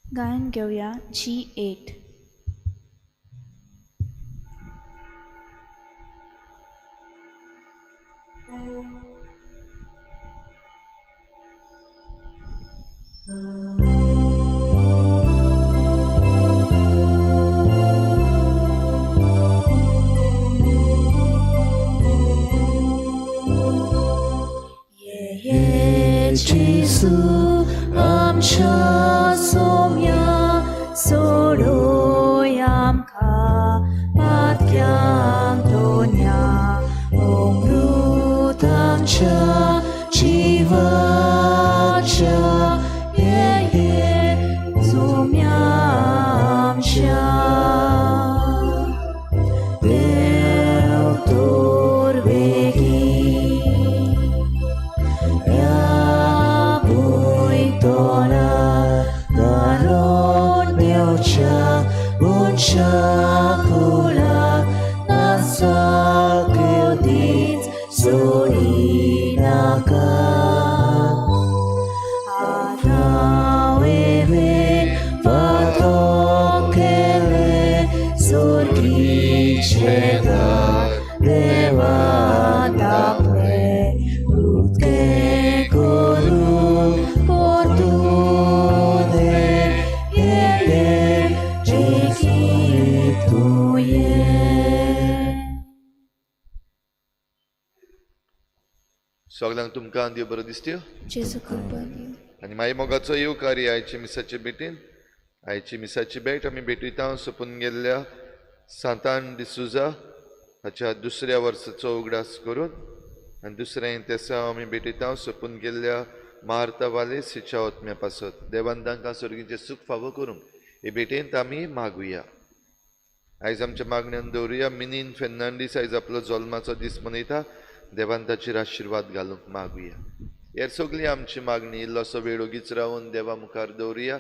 गायन घेवया G8. Jesu आमच्या सोम्या सोडोय आमकां पातक्यांक दोन्या अमृतांच्या जिवाच्या ये ये सोम्या आमच्या देव तोर वेगीं ह्या भुंयतोला घालून मेवच्या मनशा कुळाक नासाक दीस सोडिनाका. आतां वेवेन वाटोवकेले सोर्गीचे दार देवा दाखले उक्तें करून परतून ये ये जेजू तूं ये. सगळ्यांक तुमकां देव बरो दिसत्यो. जेजू कृपा दिवं. आनी मागीर मोगाचो येवकार ही आयची मिसाचे भेटीन. आयची मिसाची भेट आमी भेटयता सोंपून गेल्ल्या सांतान डिसुजा हाच्या दुसऱ्या वर्साचो उगडास करून आनी दुसरें तेसांव आमी भेटयता सोंपून गेल्ल्या मार्ता वालेस हिच्या ओतम्या पासत. देवान तांकां सर्गीचें सूख फावो करूंक हे भेटेंत आमी मागुया. आयज आमच्या मागण्यान दवरुया मिनीन फेर्नांडीस आयज आपलो जल्माचो दीस मनयता. देवान ताचेर आशिर्वाद घालूंक मागुया. हेर सगळी आमची मागणी इल्लोसो वेळ ओगीच रावन देवा मुखार दवरुया.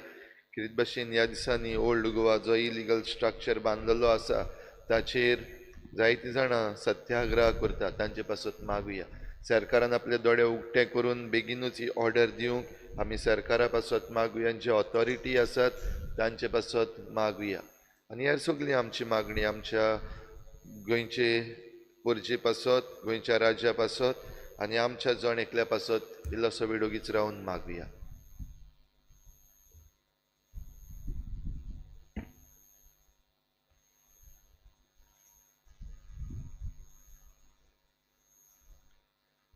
कितें भशेन ह्या दिसांनी ओल्ड गोवा जो इलिगल स्ट्रक्चर बांदलेलो आसा ताचेर जायतीं जाणां सत्याग्रह करता, तांचे पासत मागुया. सरकारान आपले दोळे उक्ते करून बेगीनूच ही ऑर्डर दिवंक आमी सरकारा पासत मागुया. जे ऑथॉरिटी आसात तांचे पासत मागुया. आनी हेर सगळी आमची मागणी आमच्या गोंयचे पोरजे पासत, गोंयच्या राज्या पासत आनी आमच्या जण एकल्या पासत इल्लोसो वेळ ओगीच रावन मागुया.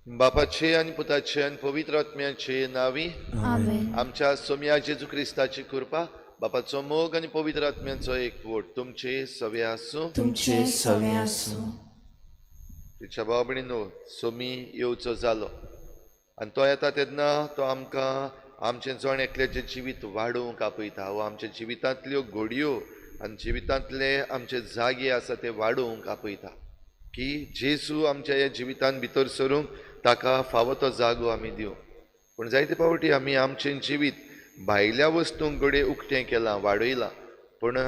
बापाचे आनी पुताचे आनी पवित्र आत्म्याचे नांवी आमेन. आमच्या सोम्या जेजू क्रिस्ताची कृपा, बापाचो मोग आनी पवित्र आत्म्याचो एकवट तुमचे सवे आसूं. तुमचे सवे आसूं. तिच्या भाव भयणीनो, सोमी येवचो जालो आनी तो येता तेन्ना तो आमकां आमचें जण एकल्याचें जिवीत वाडोवंक आपयता वो आमच्या जिवितांतल्यो घडयो आनी जिवितांतले आमचे जागे आसा ते वाडोवंक आपयता की जेजू आमच्या ह्या जिवितांत भितर सरूंक ताका फावो तो जागो आमी दिवं. पूण जायते फावटी आमी आमचें जिवीत भायल्या वस्तूंक घडये उक्तें केलां, वाडयलां, पूण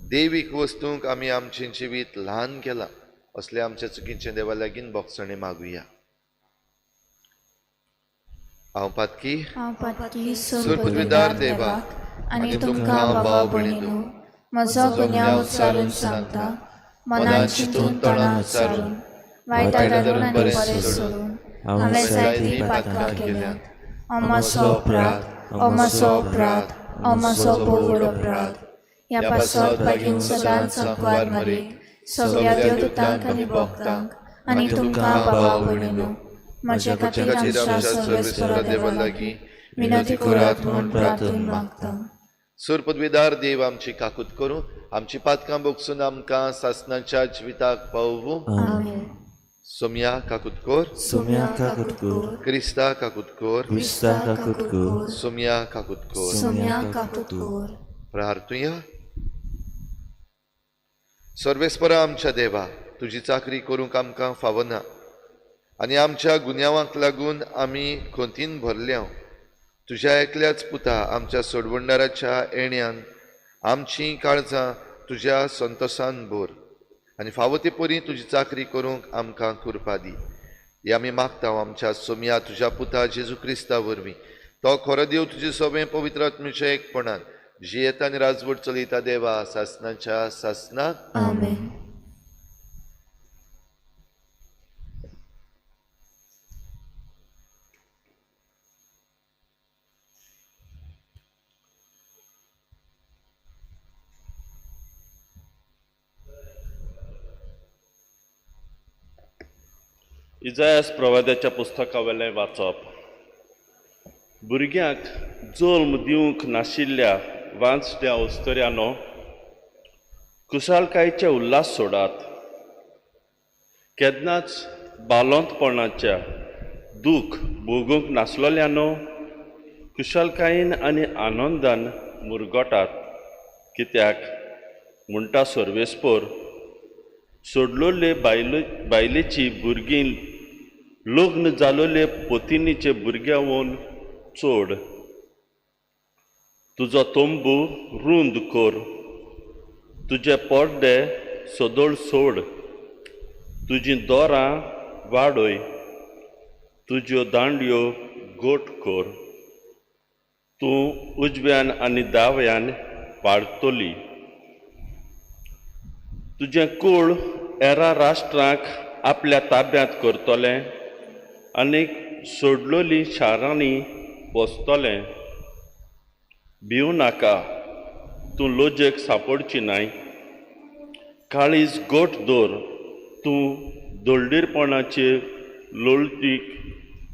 देवीक वस्तूंक आमी आमचें जिवीत ल्हान केलां. असले आमच्या चुकीचें देवा लागीं बोगसणें मागुया. हांव पातकी सुरपृथ्वीदार देवाक आनी तुमकां भाव भयणींनो म्हजो गुन्यांव उच्चारून सांगता, मनान चिंतून तोंडान उच्चारून, वायट धरून आनी बरें सोडून हांवें जायतीं पातकां केल्यांत. अमासो अपराध, अमासो अपराध, अमासो भोव अपराध. ह्या पासत बेगीन सदांच संकवार मरेक सगळ्या देवदूतांक आनी भक्तांक आनी तुमकां भाव भयणींनो म्हज्या खातीर आमच्या सर्वेस्परा देवा लागीं विनंती करात म्हूण प्रार्थून मागता. सुरपदवीदार देव आमची काकूत करूं, आमची पातकां बोगसून आमकां सासनाच्या जिविताक पावोवं. आमेन. सोमया काकूत कर, सोम्या काकूत कर, क्रिस्ता काकूत कर, क्रिस्ता काकूत कर, सोमया काकूत कर. सोमया काकूत कर. प्रार्थुया. सर्वेस्परा आमच्या देवा, तुजी चाकरी करूंक आमकां फावना आनी आमच्या गुन्यांवांक लागून आमी खंतीन भरल्या. तुज्या एकल्याच पुता आमच्या सोडवणदाराच्या येण्यान आमचीं काळजां तुज्या संतोसान भर आनी फावो ते परी तुजी चाकरी करूंक आमकां कृपा दी. ही आमी मागता आमच्या सोमया तुज्या पुता जेजू क्रिस्ता वरवीं. तो खरो देव तुजे सोबें पवित्र आत्म्याच्या एकपणान जियेता आनी राजवट चलयता देवा सासनाच्या सासनाक. आमेन. इजायास प्रवाद्याच्या पुस्तकावेलें वाचप. भुरग्यांक जल्म दिवंक नाशिल्ल्या वांचट्या अस्तुऱ्यांनो, कुशालकायेचे उल्हास सोडात. केन्नाच बालोंतपणाच्या दूख भोगूंक नासलोल्यानो कुशालकायेन आनी आनंदान मुरगोटात. कित्याक म्हणटा सर्वेस्पोर, सोडलोले बायलेची भुरगीं लग्न जालोले पोतिनीचे भुरग्यांवन चड. तुजो तंबू रुंद कर, तुजे पड्डे सदळ सोड, तुजीं दोरां वाडय, तुज्यो दांडयो गोट कर. तूं उजव्यान आनी दाव्यान वाडटली. तुजें कूळ एरा राष्ट्रांक आपल्या ताब्यांत करतलें आनी सोडलोली शारांनी बसतलें. भिवू नाका, तूं लजेक सापडची नाय. काळीज गोट दवर, तूं दळडीरपणाचे लोळटीक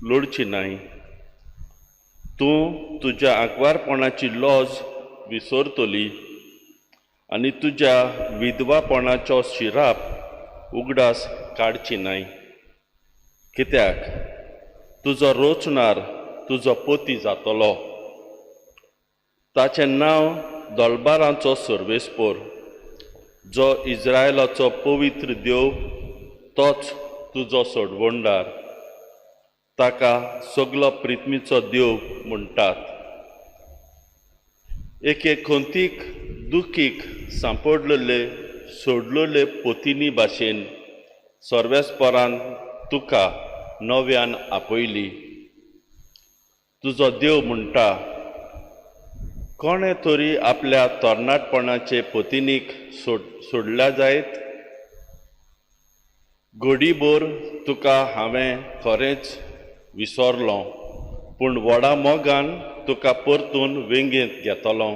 लोळची नाय. तूं तुज्या आंकवारपणाची लॉज विसरतली आनी तुज्या विधवापणाचो शिराप उगडास काडची नाय. कित्याक तुजो रोचणार तुजो पोती जातलो. ताचें नांव दलबारांचो सर्वेस्पोर, जो इस्रायलाचो पवित्र देव, तोच तुजो सोडवणदार. ताका सगलो प्रिथ्मीचो देव म्हणटात. एके खंतीक दुखीक सांपडलेले सोडलेले पोतिनी भाशेन सर्वेस्परान तुका नव्यान आपयली. तुजो देव म्हणटा, कोणें तरी आपल्या तरणाटपणाचे पोतिनीक सोडल्या जायत? घडीभर तुका हांवें खरेंच विसरलो, पूण व्हडा मोगान तुका परतून वेंगेंत घेतलो.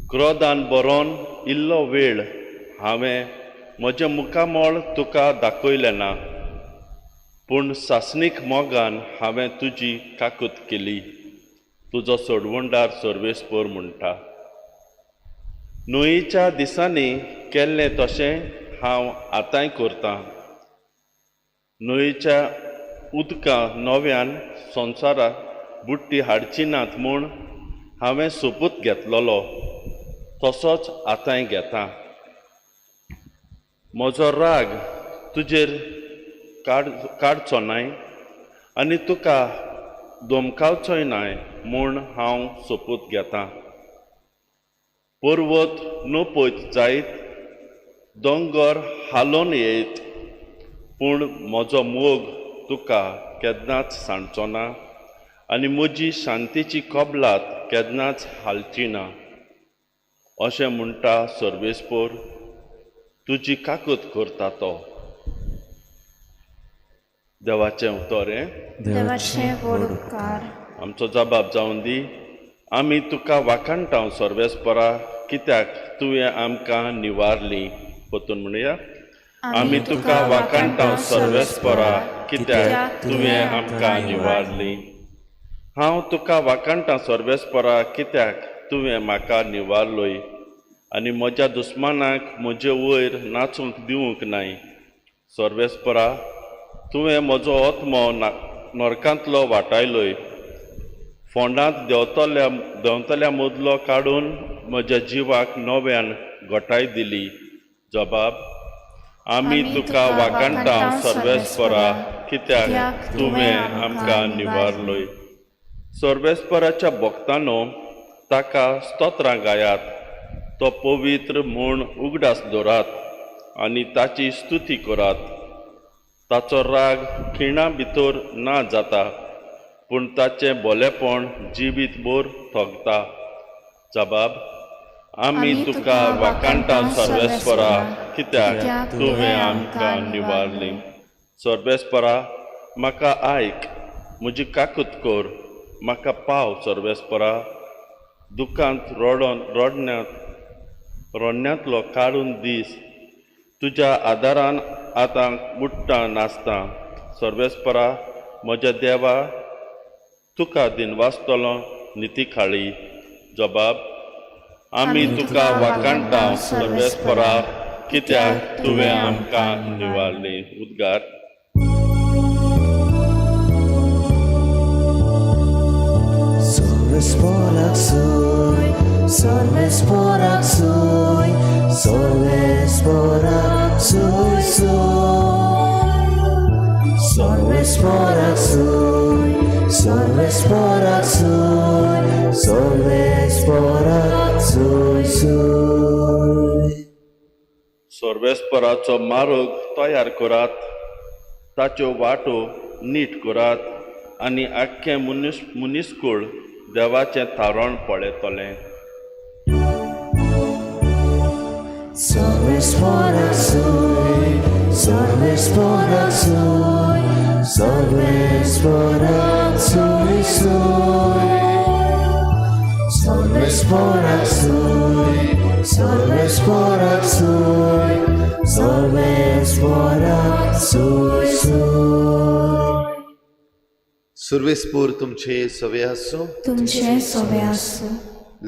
क्रोधान बरोवन इल्लो वेळ हांवें म्हजें मुखामळ तुका दाखयलें ना, पूण सासणीक मोगान हांवें तुजी काकूत केली. तुजो सोडवणदार सर्वेस्पोर म्हणटा. न्हंयेच्या दिसांनी केल्लें तशें हांव आतांय करतां. न्हंयेच्या उदका नव्यान संवसाराक बुडटी हाडची नात म्हूण हांवें सोपूत घेतलेलो, तसोच आतांय घेता. म्हजो राग तुजेर काडचो नाय आनी तुका धमकावचोय नाय म्हूण हांव सोपूत घेता. पर्वत नपयत जायत, दोंगर हालोवन येयत, पूण म्हजो मोग तुका केन्नाच सांडचो ना आनी म्हजी शांतीची कबलात केन्नाच हालची ना. अशें म्हणटा सर्वेस्पोर, तुजी काकूत करता तो. देवाचें उतर हें. देवाचें व्हड उपकार. आमचो जबाब जावन दी. आमी तुका वाखाणटा सर्वेस्पोरा, कित्याक तुवें आमकां निवारली. परतून म्हणया, आमी तुका वाखाणटा सर्वेस्पोरा, कित्याक तुवें आमकां निवारली. हांव तुका वाखाणटा सर्वेस्पोरा, कित्याक तुवें म्हाका निवारलोय आनी म्हज्या दुस्मानाक म्हजे वयर नाचूंक दिवंक नाय. सर्वेस्पोरा, तुवें म्हजो आत्मो नरकांतलो वाटायलोय, फोंडांत देंवतल्या मदलो काडून म्हज्या जिवाक नव्यान घटाय दिली. जबाब, आमी तुका वाखाणटा सर्वेस्पोरा, कित्याक तुवें आमकां निवारलोय. सर्वेस्पोराच्या भक्तांनो, ताका स्तोत्रां गायात, तो पवित्र म्हूण उगडास दवरात आनी ताची स्तुती करात. ताचो राग खिणा भितर ना जाता, पूण ताचें भोलेपण जिवीतभर थोगता. जबाब, आमी तुका वाखाणटा सर्वेस्पोरा, कित्याक तुवें आमकां निवारली. सर्वेस्पोरा, म्हाका आयक, म्हजी काकूत कर, म्हाका पाव सर्वेस्पोरा. दुकांत रडण्यांतलो काडून दीस, तुज्या आदारान आतां उठ्ठा नाचता. सर्वेस्पोरा, म्हज्या देवा, तुका दिनवासतलो निती खाळी. जबाब, आमी तुका वाखाणटा सर्वेस्पोरा, कित्याक तुवें आमकां निवारली. उद्गार. Solves soy, solves porak soy, solves porak soy soy. Solves porak soy, solves porak soy, solves porak soy soy. सर्वेस्पराचो मार्ग तयार करात, ताच्यो वाटो नीट करात आनी आख्खें मनीसकूळ देवाचें थारण पळयतलें. Solves porak soy, solves porak soy, solves porak soy soy. Solves porak soy, solves porak soy, solves porak soy soy. सुर्वेस्पोर तुमचे सवे आसूं. तुमचें सोबें आसूं.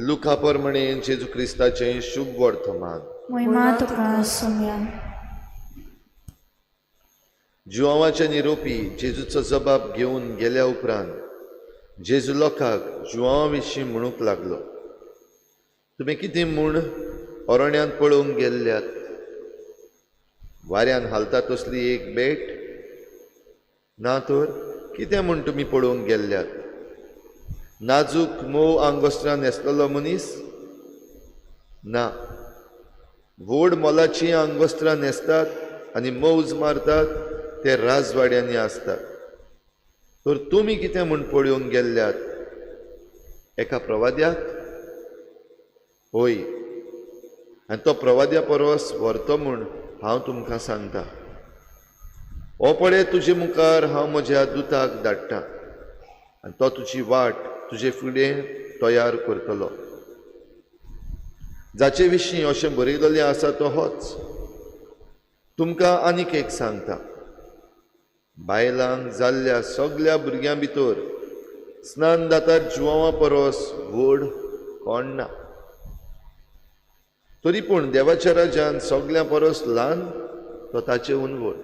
लुका प्रमाणे जेजू क्रिस्ताचें शुभ वर्तमान. मोहिमा तुका सोम्या. जुआंवाचे निरोपी जेजूचो जबाब घेवन गेल्या उपरांत जेजू लोकांक जुआंवा विशीं म्हणूंक लागलो, तुमी कितें म्हूण अरण्यांत पळोवंक गेल्ल्यात? वाऱ्यान हालता तसली एक भेट? ना तर कितें म्हूण तुमी पळोवंक गेल्ल्यात? नाजूक मोव आंगवस्त्रां न्हेसलेलो मनीस? ना, व्हड मोलाचीं आंगवस्त्रां न्हेसतात आनी मौज मारतात ते राजवाड्यांनी आसतात. तर तुमी कितें म्हूण पळोवंक गेल्ल्यात? एका प्रवाद्याक? हय, आनी तो प्रवाद्या परस व्हरतो म्हूण हांव तुमकां सांगता. हो पळय, तुजे मुखार हांव म्हज्या दुताक धाडटा आनी तो तुजी वाट तुजे फुडें तयार करतलो. जाचे विशीं अशें बरयलेलें आसा तो होच. तुमकां आनीक एक सांगता, बायलांक जाल्ल्या सगल्या भुरग्यां भितर स्नान दाता जुआंवा परस व्हड कोण ना. तरी पूण देवाच्या राज्यान सगल्यां परस ल्हान तो ताचे हून व्हड.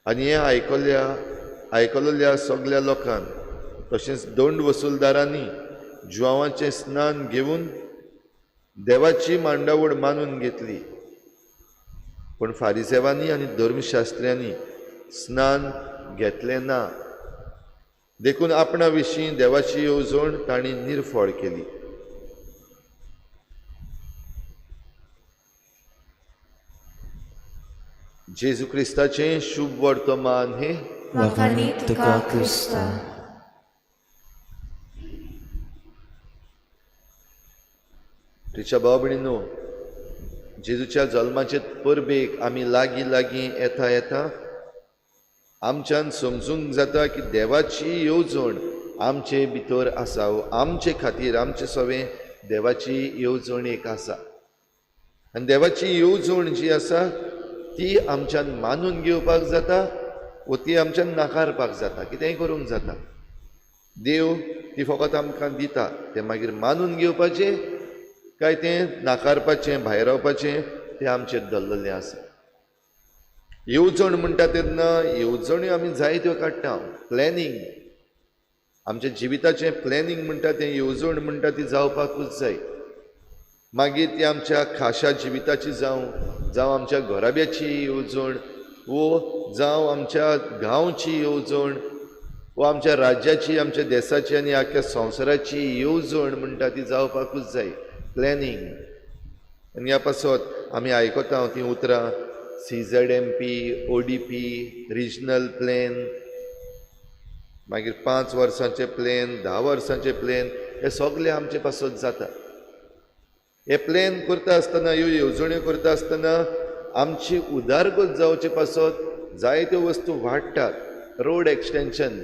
आनी हें आयकल्ल्या सगल्या लोकांक तशेंच दंड वसुलदारांनी जुवांचें स्नान घेवन देवाची मांडावळ मानून घेतली. पूण फारिसेवांनी आनी धर्मशास्त्र्यांनी स्नान घेतलें ना, देखून आपणा विशीं देवाची येवजण तांणी निर्फळ केली. जेजू क्रिस्ताचें शुभ वर्तमान हें. वाखाणी तुका क्रिस्ता. तिच्या भाव भयणींनो, जेजूच्या जल्माचे परबेक आमी लागीं लागीं येता येता आमच्यान समजूंक जाता की देवाची येवजण आमचे भितर आसा. आमचे खातीर आमचे सवें देवाची येवजण एक आसा आनी देवाची येवजण जी आसा ती आमच्यान मानून घेवपाक जाता वो ती आमच्यान नाकारपाक जाता. कितेंय करूंक जाता. देव ती फकत आमकां दिता, तें मागीर मानून घेवपाचें काय तें नाकारपाचें, भायरावपाचें तें आमचेर दवरलेलें आसा. येवजण म्हणटा तेन्ना येवजण्यो आमी जायत्यो काडटा. प्लॅनिंग, आमच्या जिविताचें प्लॅनिंग म्हणटा तें येवजण म्हणटा ती जावपाकूच जाय. मागीर ती आमच्या खाशा जिविताची जावं, जावं आमच्या घराब्याची येवजण, वो जावं आमच्या गांवची येवजण, वो आमच्या राज्याची, आमच्या देसाची आनी आख्या संवसाराची येवजण म्हणटा ती जावपाकूच जाय. प्लॅनिंग. आनी ह्या पासत आमी आयकता तीं उतरां CZMP, ODP, regional plan, मागीर 5 वर्सांचे प्लॅन, 10 वर्सांचे प्लॅन, हे सगळे आमचे पासत जाता. हे प्लॅन करता आसतना, ह्यो येवजण्यो करता आसतना आमची उदारगत जावचे पासत जायत्यो वस्तू वाडटात. रोड एक्सटेंशन,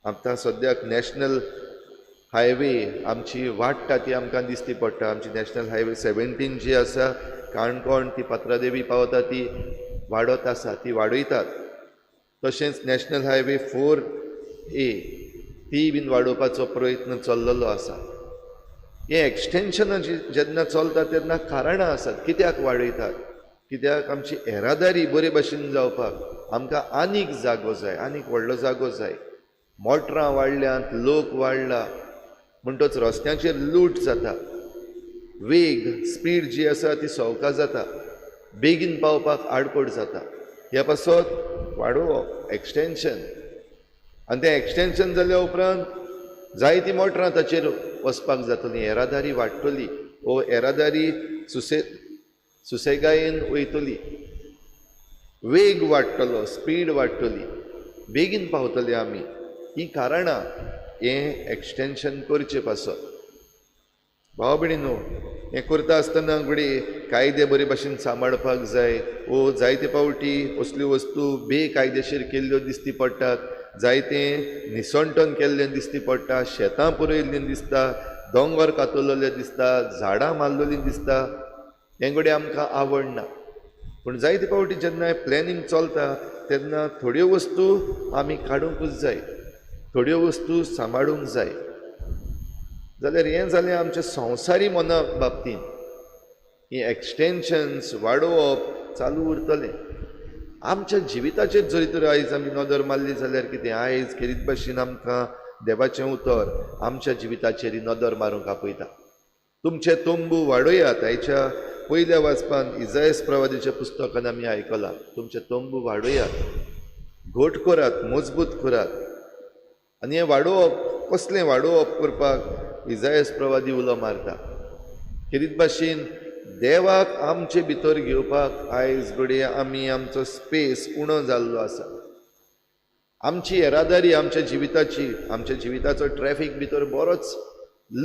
आतां सद्याक नॅशनल हायवे आमची वाडटा ती आमकां दिसती पडटा. आमची नॅशनल हायवे 17 जी आसा काणकोण ती पात्रादेवी पावता ती वाडत आसा, ती वाडयतात. तशेंच नॅशनल हायवे 4A ती बीन वाडोवपाचो प्रयत्न चल्लेलो आसा. हें एक्सटेंशनां जेन्ना चलता तेन्ना कारणां आसात कित्याक वाडयतात, कित्याक आमची येरादारी बरे भशेन जावपाक आमकां आनीक जागो जाय, आनीक व्हडलो जागो जाय. मोटरां वाडल्यांत, लोक वाडला, म्हणटच रस्त्यांचेर लूट जाता. वेग, स्पीड जी आसा ती सवका जाता, बेगीन पावपाक आडकोड जाता. ह्या पासत वाडोवप एक्सटेंशन. आनी तें एक्सटेंशन जाल्या उपरांत जायतीं मोटरां ताचेर वचपाक जातलीं, येरादारी वाडटली, वो येरादारी सुसेगायेन वयतली, वेग वाडटलो, स्पीड वाडटली, बेगीन पावतले आमी. हीं कारणां हें एक्सटेंशन करचें पासत. भाव भयणींनो, हें करता आसतना घडये कायदे बरे भाशेन सांबाळपाक जाय. वो जायते फावटी असल्यो वस्तू बेकायदेशीर केल्ल्यो दिसती पडटात, जायतें निसणटन केल्लें दिसती पडटा, शेतां पुरयल्लीं दिसता, दोंगर कातरलेले दिसता, झाडां मारलेलीं दिसता. हें घडये आमकां आवडना. पूण जायते फावटी जेन्ना प्लॅनिंग चलता तेन्ना थोड्यो वस्तू आमी काडुंकूच जाय, थोड्यो वस्तू सांबाळूंक जाय. जाल्यार हें जालें आमच्या संवसारी मना बाबतींत. ही एक्सटेंशन्स वाडोवप चालू उरतलें. आमच्या जिविताचेर जरी तर आयज आमी नदर मारली जाल्यार कितें, आयज खेरीत भाशेन आमकां देवाचें उतर आमच्या जिविताचेर नदर मारूंक आपयता. तुमचे तंबू वाडयात. आयच्या पयल्या वाचपान इजायस प्रवादीच्या पुस्तकान आमी आयकलां, तुमचे तंबू वाडयात, घट करात, मजबूत करात. आनी हें वाडोवप कसलें वाडोवप करपाक इजायस प्रवादी उलो मारता. खेरीत भाशेन देवाक आमचे भितर घेवपाक आयज घडये आमी आमचो स्पेस उणो जाल्लो आसा. आमची येरादारी, आमच्या जिविताची, आमच्या जिविताचो ट्रॅफीक भितर बरोच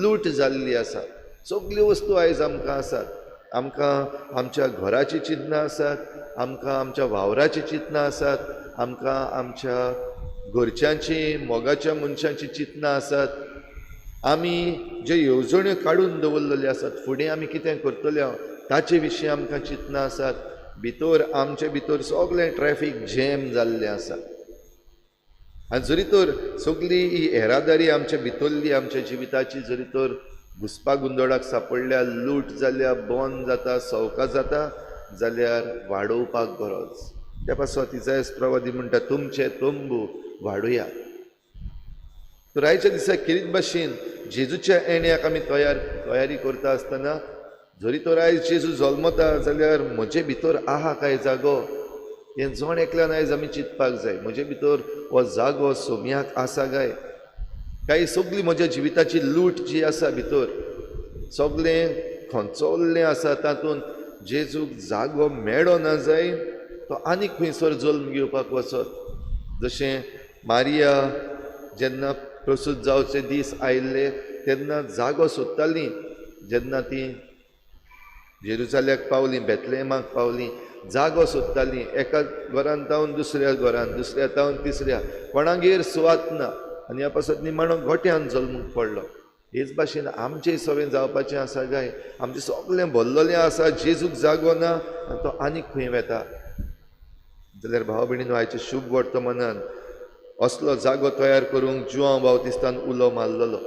लूट जाल्ली आसा. सगल्यो वस्तू आयज आमकां आसात. आमकां आमच्या घराची चिंतना आसात, आमकां आमच्या वावराची चिंतना आसात, आमकां आमच्या घरच्यांची, मोगाच्या मनशांची चिंतना आसात. आमी ज्यो येवजण्यो काडून दवरलेल्यो आसात, फुडें आमी कितें करतले ताचे विशीं आमकां चिंतना आसात. भितर आमचे भितर सगळें ट्रॅफीक जॅम जाल्लें आसा. आनी जरी तर सगळी ही येरादारी आमच्या भितरली, आमच्या जिविताची जरी तर घुसपा गोंदळाक सापडल्या, लूट जाल्या, बंद जाता, सवका जाता, जाल्यार वाडोवपाक गरज. त्या पासत इजायस प्रवादी म्हणटा तुमचे तंबू वाडुया. तर आयच्या दिसा खेरीत भाशेन जेजूच्या येण्याक आमी तयारी करता आसतना जरी तर आयज जेजू जल्मता जाल्यार म्हजे भितर आहा काय जागो हें जण एकल्यान आयज आमी चिंतपाक जाय. म्हजे भितर हो जागो सोम्याक आसा काय काय सगळी म्हज्या जिविताची लूट जी आसा भितर सगळें खंचवल्लें आसा तातूंत जेजूक जागो मेळो ना जाय तो आनीक खंयसर जल्म घेवपाक वचत. जशें मारिया जेन्ना प्रसूत जावचे दीस आयिल्ले तेन्ना जागो सोदताली. जेन्ना ती जेरुजाल्याक पावली, बेतलेमाक पावली, जागो सोदताली. एका घरान जावन दुसऱ्या घरान, दुसऱ्या जावन तिसऱ्या, कोणागेर सुवात ना आनी ह्या पासत निमाणो गोट्यान जल्मूंक पडलो. हेच भाशेन आमचें सगळें जावपाचें आसा काय आमचें सगळें भरलेलें आसा, जेजूक जागो ना आनी तो आनीक खंय वेता. जाल्यार भाव भयणीनो आयचे शुभ वर्तमानान असलो जागो तयार करूंक जुआंव बावतिस्तान उलो मारलेलो.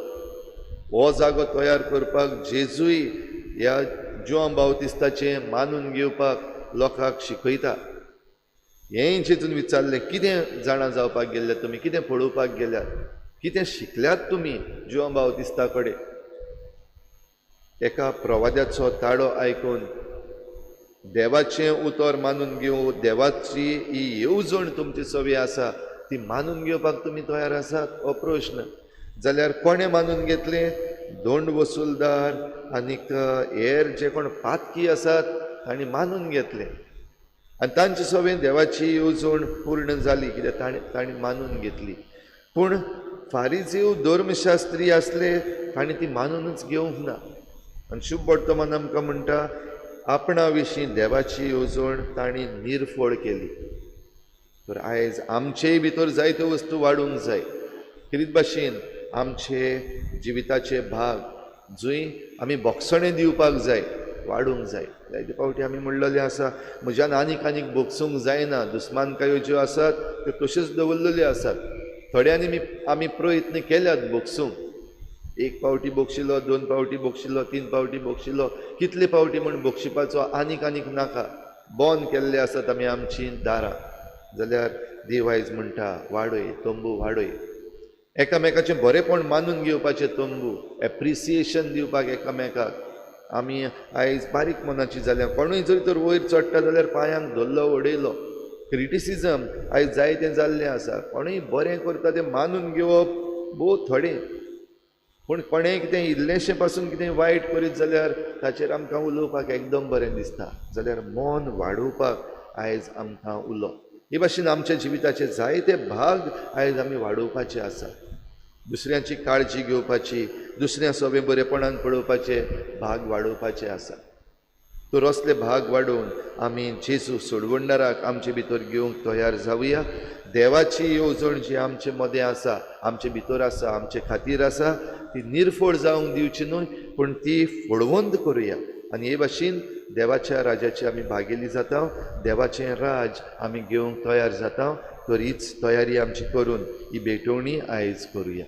हो जागो तयार करपाक जेजूय ह्या जुआंव बावतिस्ताचें मानून घेवपाक लोकांक शिकयता. हेंय जेजून विचारलें, कितें जाणा जावपाक गेल्ले तुमी, कितें पळोवपाक गेल्यात, कितें शिकल्यात तुमी जुआंव बावतिस्ता कडेन? एका प्रवाद्याचो ताळो आयकून देवाचें उतर मानून घेवं, देवाची ही येवजण तुमची सवी आसा ती मानून घेवपाक तुमी तयार आसात हो प्रश्न. जाल्यार कोणें मानून घेतलें? दोंड वसुलदार आनीक हेर जे कोण पातकी आसात तांणी मानून घेतलें आनी तांचे सवें देवाची येवजण पूर्ण जाली कित्याक तांणी मानून घेतली. पूण फारिजीव धर्मशास्त्री आसले तांणी ती मानूनच घेवंक ना. आनी शुभ वर्तमान आमकां म्हणटा आपणा विशीं देवाची येवजण तांणी निर्फळ केली. तर आयज आमचेय भितर जायत्यो वस्तू वाडूंक जाय. खेरीत भाशेन आमचे जिविताचे भाग जंय आमी बोगसणें दिवपाक जाय, वाडूंक जाय. जायते फावटी आमी म्हणलेलें आसा म्हज्यान आनीक आनीक बोगसूंक जायना, दुस्मानकायो ज्यो आसात त्यो तश्योच दवरलेल्यो आसात. थोड्यांनी आमी प्रयत्न केल्यात बोगसूंक, एक फावटी बोगशिलो, दोन फावटी बोगशिलो, तीन फावटी बोगशिलो, कितले फावटी म्हूण बोगशिपाचो आनीक आनीक नाका. बंद केल्ले आसात आमी आमचीं दारां. जाल्यार देव आयज म्हणटा वाडय तंबू, वाडय एकामेकाचें बरेंपण मानून घेवपाचें तंबू, एप्रिसिएशन दिवपाक एकामेकाक. आमी आयज बारीक मनाची जाल्या, कोणूय जरी तर वयर चडटा जाल्यार पांयांक धरलो उडयलो. क्रिटिसिजम आयज जायतें जाल्लें आसा. कोणूय बरें करता तें मानून घेवप भोव थोडें, पूण कोणें कितें इल्लेंशें पासून कितें वायट करीत जाल्यार ताचेर आमकां उलोवपाक एकदम बरें दिसता. जाल्यार मन वाडोवपाक आयज आमकां उलो. हे भाशेन आमच्या जिविताचे जायते भाग आयज आमी वाडोवपाचे आसा. दुसऱ्यांची काळजी घेवपाची, दुसऱ्या सोबे बरेपणान पळोवपाचे भाग वाडोवपाचे आसा. तर असले भाग वाडोवन आमी जेजू सोडवणदाराक आमचे भितर घेवंक तयार जावया. देवाची येवजण जी आमचे मदें आसा, आमचे भितर आसा, आमचे खातीर आसा, ती निर्फळ जावंक दिवची न्हय, पूण ती फळवंत करुया. आनी हे भाशेन देवाच्या राजाची आमी भागेली जाता, देवाचें राज आमी घेवंक तयार जाता. तर हीच तयारी आमची करून ही भेटवणी आयज करुया.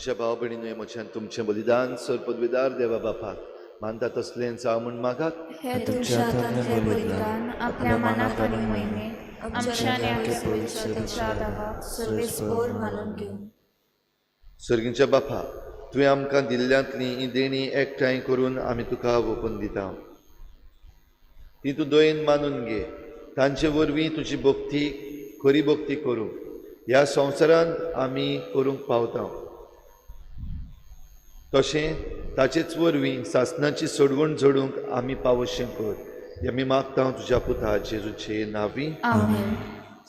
म्हज्या भाव भयणींनो, म्हज्यान तुमचें बलिदान सर पदवीदार देवा बापाक मानता तसलें जावं म्हूण मागात। हे तुमच्या हातांतलें बलिदान आपल्या मनाक आनी मोहिमेक आमच्या आनी आमच्या पवित्रतेच्या दावाक सर्वेस्पोर मानून घेवं। सर्गीच्या बापा, तुवें आमकां दिल्ल्यांतलीं ही देणीं एकठांय करून आमी तुका ओंपून दिता। ती तूं दयेन मानून घे, तांचे वरवीं तुजी भक्ती खरी भक्ती करूंक ह्या संवसारांत आमी करूंक पावता। तशें ताचेच वरवीं सासणाची सोडवण जोडूंक आमी पावोशें कर, हें आमी मागता तुज्या पुता जेजूचे नांवी। आमेन।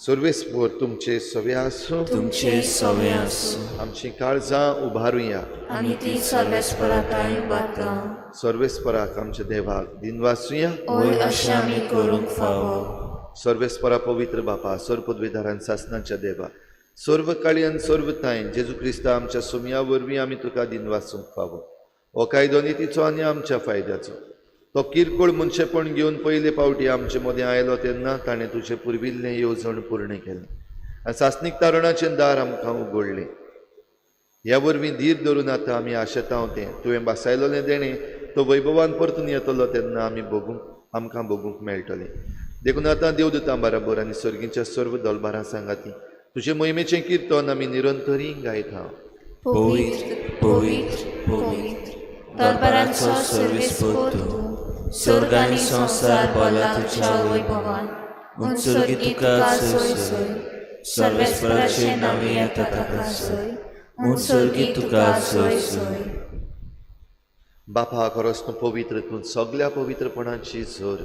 सर्वेस्पोर तुमचे सवे आसूं, तुमचे सवे आसूं। आमची काळजां उबारुया आनी ती सर्वेस्पराताय उबारता। सर्वेस्पराक आमच्या देवाक दिनवासुया। ओय अशें आमी करूंक फावो। सर्वेस्परा पवित्र बापा, सर्व पदवीधारान सासणाच्या देवा, सर्व काळी आनी सर्व तांय जेजू क्रिस्ता आमच्या सुमया वरवीं आमी तुका दिनवासूंक फावो। हो कायदो नितीचो आनी आमच्या फायद्याचो। तो किरकोळ मनशेपण घेवन पयले फावटी आमचे मदें आयलो तेन्ना ताणें तुजें पुर्विल्लें येवजण पूर्ण केलें आनी सासणीक तारणाचें दार आमकां उगडलें। ह्या वरवीं धीर धरून आतां आमी आशेता तें तुवें बासायलोलें देणें तो वैभवान परतून येतलो तेन्ना आमी भोगूंक आमकां भोगूंक मेळटलें। देखून आतां देवदूतां बराबर आनी सर्गीच्या सर्व दलबारां सांगाती तुजे मोहिमेचें किर्तन आमी निरंतरी गायता। पवित्र पवित्र पवित्र दरबारांचो सर्वेस्पोर तूं, स्वर्ग आनी संवसार भरला तुज्या वैभवान। उंचुर्गी तुका सोय सोय, सर्वेस्पराचे नांवे येता ताका सोय, उंचुर्गी तुका सोय सोय। बापा, खरोच तूं पवित्र, तूं सगल्या पवित्रपणाची झर।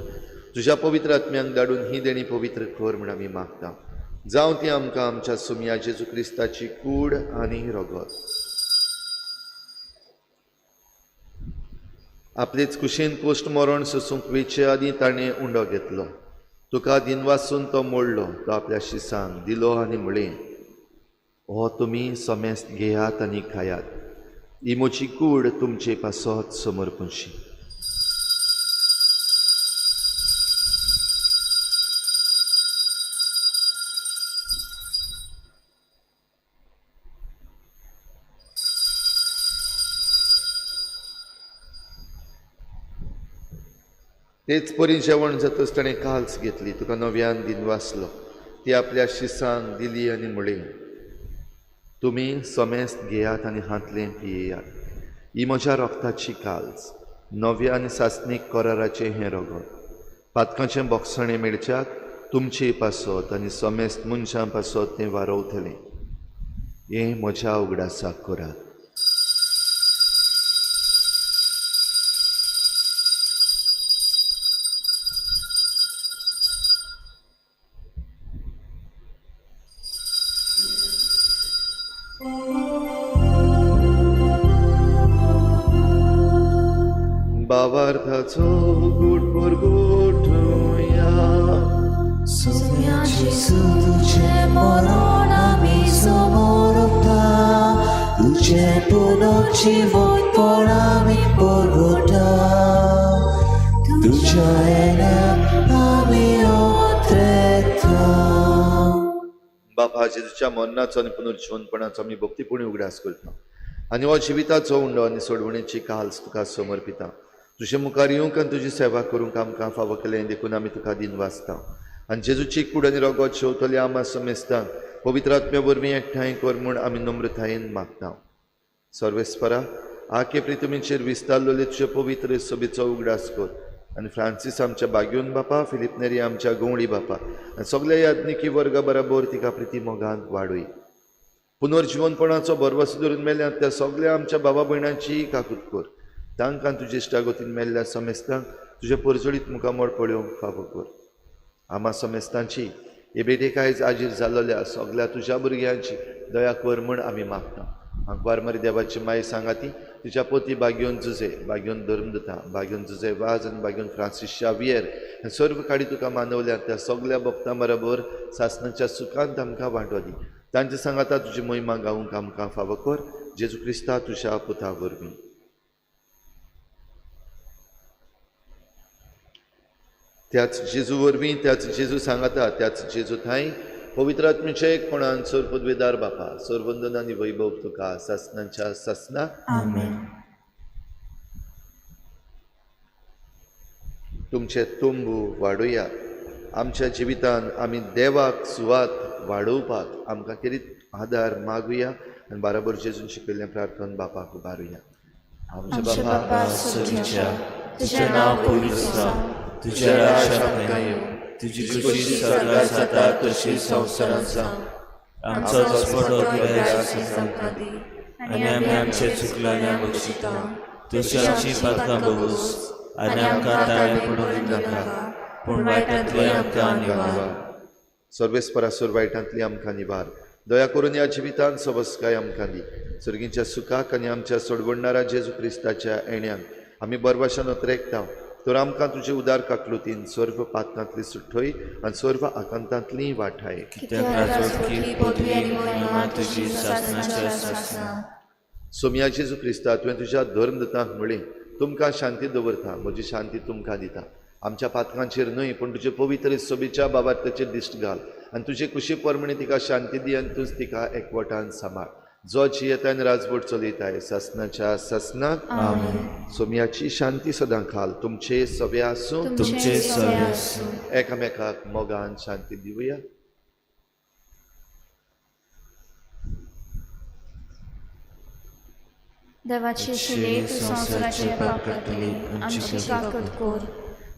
तुज्या पवित्र आत्म्यांक धाडून ही देणी पवित्र कर म्हूण आमी मागता। जावं ती आमकां आमच्या सुमया जेजू क्रिस्ताची कूड आनी रगत। आपलेच कुशीन कोश्ट मरण सोसूंक वेचे आदीं ताणें उंडो घेतलो, तुका दिनवासून तो मोडलो, तो आपल्या शिसांक दिलो आनी म्हळें, हो तुमी समेस्त घेयात आनी खायात, ही म्हजी कूड तुमचे पासत समर्पणशी। तेच परी जेवण जातच ताणें काल्स घेतली, तुका नव्यान दिनवासलो, ती आपल्या शिसांक दिली आनी म्हळें, तुमी समेस्त घेयात आनी हांतलें पियेयात, ही म्हज्या रक्ताची काल्स, नव्या आनी सासणीक कराराचें हें रगत, पातकांचें बोगसणें मेळच्याक तुमचे पासत आनी समेस्त मनशां पासत तें वारवतलें, हें म्हज्या उगडासाक करात। बावार्थाचो गूट परगटुया। सुम्या जेजू तुजें मरण आमी समोरता, तुजें पुनर्जिवनपण आमी परगटा, तुज्या येण्याक आमी ओत्रेता। बापा, जेजूच्या मरणाचो आनी पुनर्जिवनपणाचो आमी भक्तीपुणी उगडास करता आनी हो जिविताचो उंडो आनी सोडवणेची काल्स तुका समर्पिता। तुजे मुखार येवंक आनी तुजी सेवा करूंक आमकां फावो केलें देखून आमी तुका दिनवासता। आनी जेजूची कूड आनी रगत शेवतले आमा समेस्तांक पवित्र आत्म्या वरवीं एकठांय कर म्हूण आमी नम्रतायेन मागता। सर्वेस्परा, आखे प्रितमीचेर विस्तारलेले तुजे पवित्र सभेचो उगडास कर आनी फ्रांसीस आमच्या बाग्योन बापा, फिलीप नेरी आमच्या गवळी बापा आनी सगल्या याज्ञिकी वर्गा बराबर तिका प्रिती मोगांत वाडय। पुनर्जिवनपणाचो भरवसो धरून मेल्यात त्या सगल्या आमच्या बाबा भयणांची काकूत कर, तांकां तुजे इश्टागतीन मेल्ल्या समेस्तांक तुजें परजळीत मुखामळ पळोवंक फावो कर। आमा समेस्तांची हे भेटेक आयज आजीर जाल्ल्या सगल्या तुज्या भुरग्यांची दया कर म्हूण आमी मागता। आंकवार मरी देवाची माय सांगाती तुज्या पोती बाग्योन जुजे, बाग्योन धर्मदूता, बाग्योन जुजे वाज आनी बाग्योन फ्रांसीस शावियर आनी सर्व काडी तुका मानवल्या त्या सगल्या भक्तां बरोबर सासणाच्या सुखांत आमकां वांटो दी। तांचे सांगाता तुजी मोहिमा गावंक आमकां फावो कर, जेजू क्रिस्ता तुज्या पुता वरवीं। त्याच जेजू वरवीं, त्याच जेजू सांगाता, त्याच जेजू थांय पवित्र आत्म्याच्या एकपणान सोर पदवेदार बापा, सोरवंदन आनी वैभव तुका सासनाच्या सासना. आमेन. तुमचे तंबू वाडोवया. आमच्या जिवितान आमी देवाक सुवात वाडोवपाक आमकां केरीत आदार मागुया आनी बाराबर जेजून शिकयल्लें प्रार्थन बापाक उबारुया. आमच्या बापा सर्गीच्या, तुजें नांव पवित्र जावं, तुजें राज्य आमकां येवं, तुजी खुशी स्वर्गात जाता तशी संवसारांत जावं. आमचो दिसपटो गिरायक आमकां दी आनी आमी आमचे चुकल्यां बक्षिता तशी आमची पातकां भोगोस आनी आमकां ताळें पडूंक दिनाका, पूण वायटांतली आमकां निवार. सर्वेस्परासोर वायटांतली आमकां निवार. दया करून ह्या जिवितान सबसकाय आमकां दी. सर्गींच्या सुखाक आनी आमच्या सोडवणणारा जेजू क्रिस्ताच्या येण्यान आमी बरवाशान अत्रेकता. तर आमकां तुजे उदार काकलुतीन सर्व पातकांतली सुठय आनी सर्व आकांतांतली वाठाय. कित्याक राजवटकी पदवी आनी महिमा तुजी सासणाच्या सासणा. सोमया जेजू क्रिस्ता, तुवें तुज्या धर्मदूतांक म्हळें, तुमकां शांती दवरता, म्हजी शांती तुमकां दिता. आमच्या पातकांचेर न्हय पूण तुजे पवित्र सोबीच्या बाबार्थाचेर दिश्ट घाल आनी तुजे कुशी प्रमाणे तिका शांती दी आनी तूंच तिका एकवटान सांबाळ. जो जियेता आनी राजवट चलयताय सासनाच्या सासनाक. सोमयाची शांती सदां खाल तुमचे सगळे आसूं. तुमचे सगळे आसूं. एकामेकाक मोगान शांती दिवया. देवाची शिले तूं संवसाराचे पाप काडटली, आमची काकूत कर.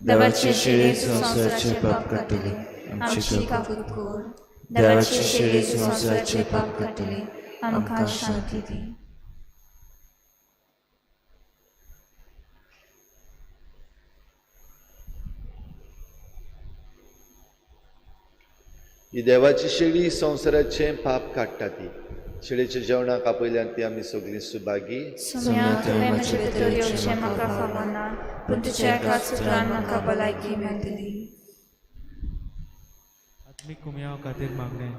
देवाची शिले तूं संवसाराचे पाप काडटली, आमची काकूत कर. देवाची शिले तूं संवसाराचे पाप काडटली, आमकां शांती दी. ही देवाची शेळी संवसाराचें पाप काडटा ती शेळीच्या जेवणाक आपयल्यान ती आमी सगळीं सुभागी. सोम्या, तुवें म्हजे भितर येवचें म्हाका फावना, पूण तुज्या एकाच उतरान म्हाका भलायकी मेळटली. आत्मीक कुमयाव खातीर मागणें.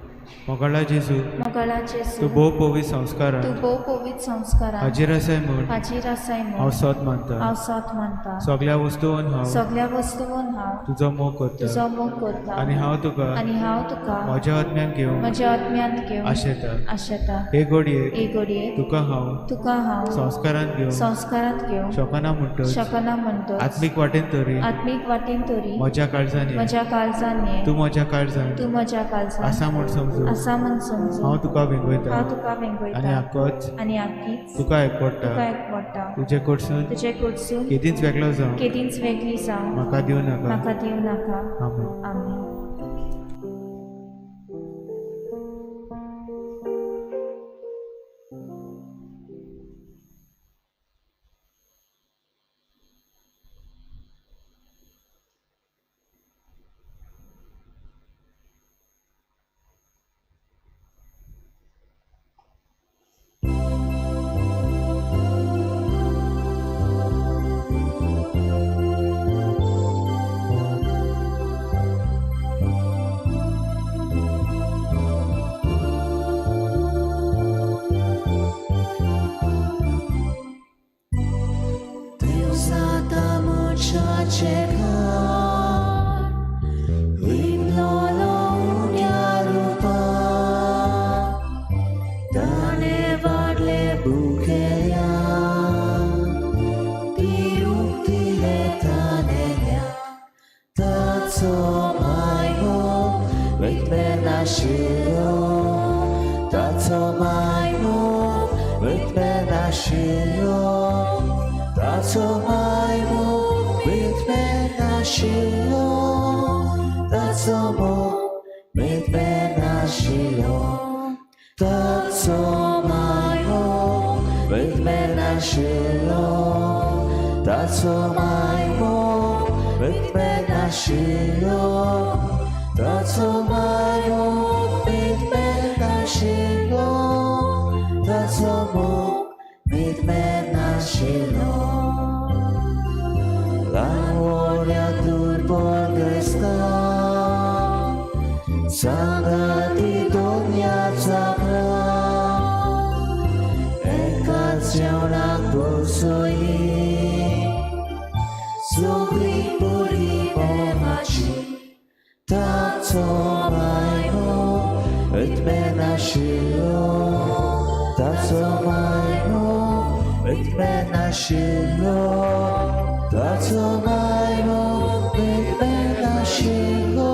मोगाळा जेजू, मोगाळा जेजू, तूं भोव पवित्र संस्कारान तूं भोव पवित्र संस्कारान हाजीर आसाय म्हूण हाजीर आसाय म्हूण हांव सोद मानता. हांव सोद मानता. सगळ्या वस्तून हांव सगळ्या वस्तून हांव तुजो मोग करता तुजो मोग करता आनी हांव तुका आनी हांव तुका म्हज्या आत्म्यान घेवंक म्हज्या आत्म्यांत घेवंक आशेता. आशेता. हे घडयेक हे घडयेक तुका हांव तुका हांव संस्कारान घेवंक संस्कारांत घेवंक शकना म्हणटच शकना म्हणटच आत्मीक वाटेन तरी आत्मीक वाटेन तरी म्हज्या काळजान ये. म्हज्या काळजान ये. तूं म्हज्या काळजान तूं म्हज्या काळजान आसा म्हूण समजू आसा म्हूण समजू हांव तुका वेंगयता हांव तुका आनी वेंगयता आकोच आनी आकीच तुका एकवटा. तुका एकवटा. तुजे कडसून तुजे कडसून केदींच वेगळो जावं केदींच वेगळी जावं म्हाका दिवं नाका. म्हाका दिवं नाका. आमेन. आमेन. नाशिल्लो ताचो मायमो मेटमे नाशिल्लो ताचो मायमो मेटमे नाशिल्लो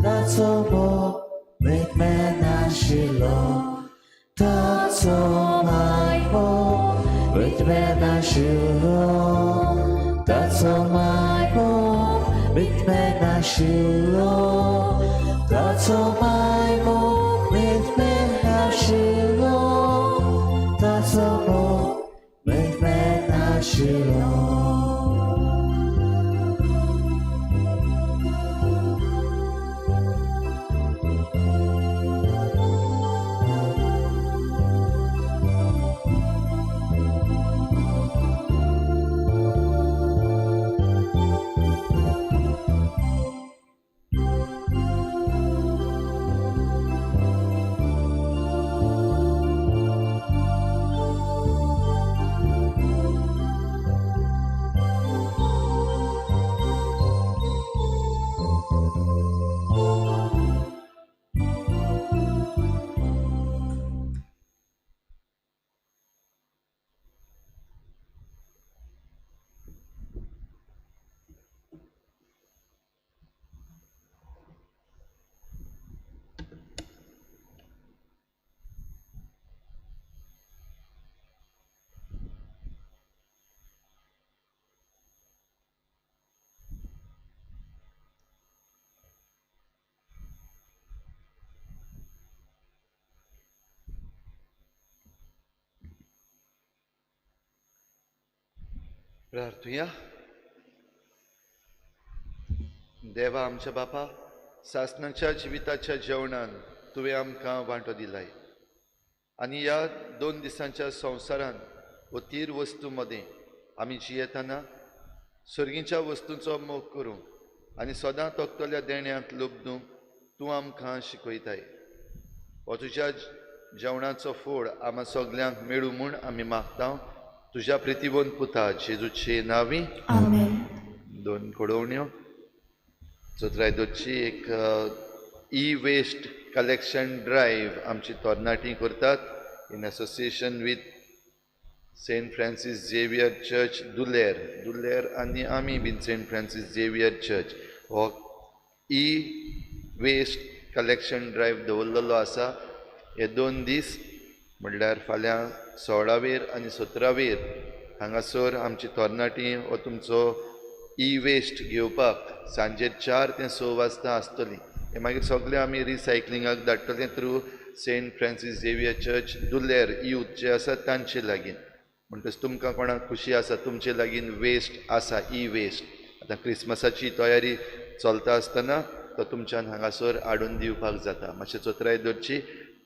ताचो मोग मेटमे नाशिल्लो ताचो मायमो मेटमे नाशिल्लो ताचो मायमो मेटमे नाशिल्लो ताचो मायमो मेटमे नाशिल्लो ताचो मोग मेटमे नाशिल्लो. प्रार्थुया. देवा आमच्या बापा, सासणाच्या जिविताच्या जेवणान तुवें आमकां वांटो दिलाय आनी ह्या 2 दिसांच्या संवसारान अतीर वस्तू मदें आमी जियेतना सर्गीच्या वस्तूंचो मोग करूंक आनी सदां तोखतल्या देण्यांत लुबदूंक तूं आमकां शिकयताय. हो तुज्या जेवणाचो फोड आमा सगल्यांक मेळूं म्हूण आमी मागता तुज्या प्रितीवन पुता जेजूचे नांवी आमेन. 2 घडोवण्यो चोत्राय दोनची एक ई वेस्ट कलेक्शन ड्रायव्ह आमची तरणाटी करतात in association with Saint Francis Xavier church Duler. Duler आनी आमी been sent Francis Xavier church हो ई वेस्ट कलेक्शन ड्रायव्ह दवरलेलो आसा. हे 2 दीस म्हणल्यार फाल्यां 16 वेर आनी 17 वेर हांगासर आमची तरणाटी हो तुमचो ई वेस्ट घेवपाक सांजे 4 ते 6 वाजता आसतली. हे मागीर सगळे आमी रिसायकलिंगाक धाडटले through Saint Francis Xavier church Duler youth जे आसा तांचे लागीं. म्हणटच तुमकां कोणाक खुशी आसा तुमचे लागीं वेस्ट आसा ई वेस्ट, आतां क्रिसमसाची तयारी चलता आसतना तो तुमच्यान हांगासर हाडून दिवपाक जाता. मातशें चोत्राय दवरची,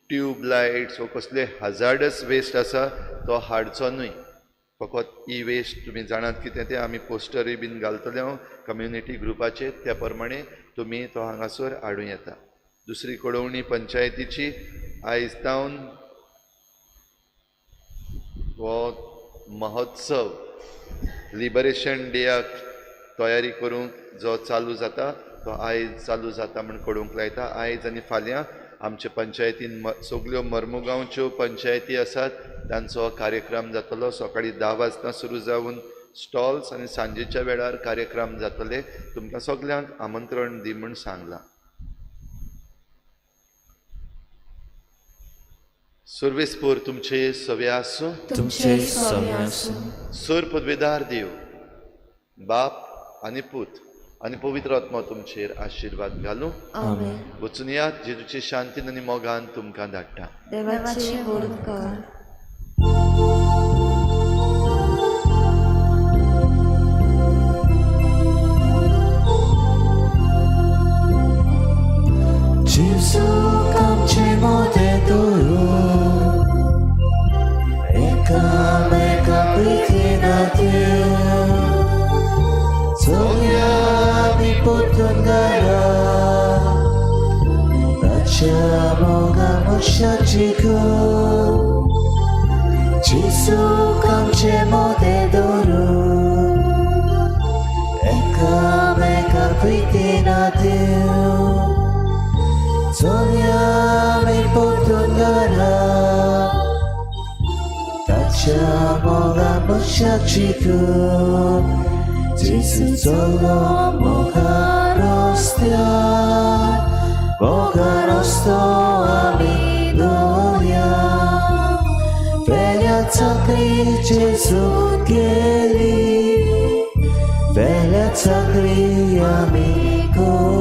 ट्यूब लायट्स वो कसले हजार्डस वेस्ट आसा तो हाडचो न्हय. फकत ई वेस्ट तुमी जाणात कितें तें आमी पोस्टरूय बीन घालतले हांव कम्युनिटी ग्रुपाचेर, त्या प्रमाणे तुमी तो हांगासर हाडूं येता. दुसरी कळोवणी पंचायतीची, आयज तावन हो महोत्सव लिबरेशन डेयाक तयारी करूंक जो चालू जाता तो आयज चालू जाता म्हूण कळोवंक लायता. आयज आनी फाल्यां आमचे पंचायतीन सगल्यो मर्मुगांवच्यो पंचायती आसात तांचो कार्यक्रम जातलो. सकाळीं 10 वाजता सुरू जावन स्टॉल्स आनी सांजेच्या वेळार कार्यक्रम जातले. तुमकां सगल्यांक आमंत्रण दी म्हूण सांगलां. सर्वेस्पोर तुमचे सवे आसूं, तुमचे सवे आसूं. सर पदवेदार देव बाप आनी पूत आनी पवित्र आत्मा तुमचेर आशिर्वाद घालूं. आमेन. वचून यात, जेजूचे शांतीन आनी मोगान तुमकां धाडटा. देवाचे व्हड उपकार. जेजू आमचे मोदें दवरून एकामेका प्रितीन दिवन चलया आमी परतून घरा ताच्या मोगा मनशाची कर. जेजू आमचे मोदें दवरून एकामेका प्रितीन दिवन चलया आमी परतून देवाच्या मोगा मनशाची कर जेजू चलो मोगा रस्त्यार मोगा रस्तो आमी दोया वेल्या चाकरी जेजू केली वेल्या चाकरी आमी करुया.